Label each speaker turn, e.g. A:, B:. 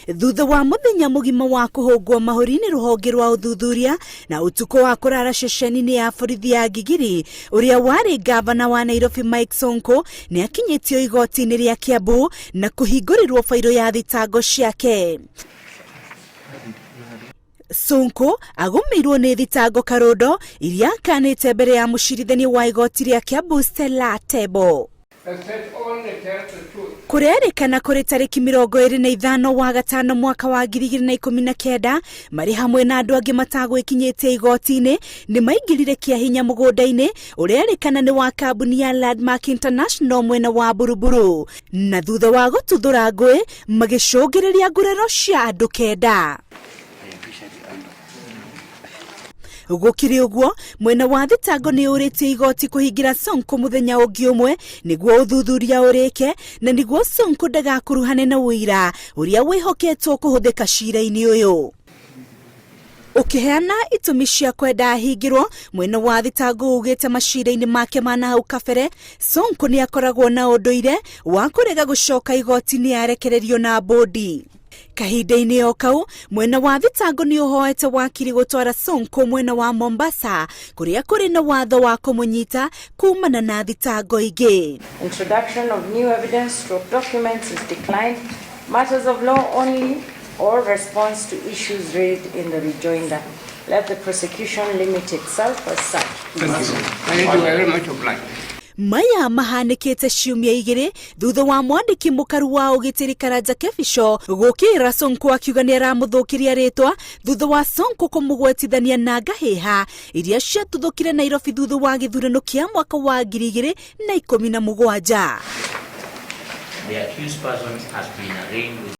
A: Thutha wa mũthenya mũgima wa kũhũngwo mahũri nĩ rũhonge rwa ũthuthuria na ũtukũ wa kũrara ceceni-inĩ ya borithi ya Gigiri, ũrĩa warĩ ngavana wa Nairobi Mike Sonko nĩ akinyĩtio igoti-inĩ rĩa Kiambu na kũhingũrĩrwo bairo ya thitango ciake. Sonko agũmĩirwo nĩ thitango karũndo iria akanĩte mbere ya mũcirithania wa igoti rĩa Kiambu Stella Tebo. Kũrerĩkana kũrĩ tarĩki 25 wa gatano mwaka wa 2019 marĩ hamwe na andũ angĩ matagwĩkinyĩtie igoti-inĩ nĩ maingĩrire kĩa hinya mũgũnda-inĩ ũrerĩkana nĩ wa kambuni ya Landmark International mwena wa Buruburu na thutha wa gũtuthũra ngũĩ magĩcũngĩrĩria nguraro cia andũ kenda. Gũkĩrĩ ũguo, mwena wa thitango nĩ ũrĩtie igoti kũhingĩra Sonko mũthenya ũngĩ ũmwe nĩguo ũthuthuria ũrĩke na nĩguo Sonko ndagakuruhane na ũira ũrĩa wĩhoketwo kũhũthĩka cira-inĩ ũyũ. Ũkĩheana itũmi cia kwenda ahingĩrwo, mwena wa thitango ugĩte macira-inĩ make ma nahau kabere, Sonko nĩ akoragwo na ũndũire wa kũrega gũcoka igoti-inĩ arekererio na mbũndi. Kahinda-inĩ o kau, mwena wa thitango nĩ ũhoete wakiri gũtwara Sonko mwena wa Mombasa kũrĩa kũrĩ na watho wa kũmũnyita kumana na thitango ingĩ.
B: Introduction of new evidence stroke documents is declined. Matters of law only or response to issues raised in the rejoinder. Let the prosecution limit itself as such.
C: Thank you. Thank you very much obliged.
A: Maya mahanĩkĩte ciumia igĩrĩ thutha wa mwandĩki mũkaru wa ũgitĩri Karanja Kebisho gũkĩra Sonko akiuga nĩ aramũthũkĩria rĩtwa thutha wa Sonko kũmũgwetithania na ngahĩha iria ciatuthũkire Nairobi thutha wa gĩthurano kĩa mwaka wa 2017.
D: The accused person has been arraigned with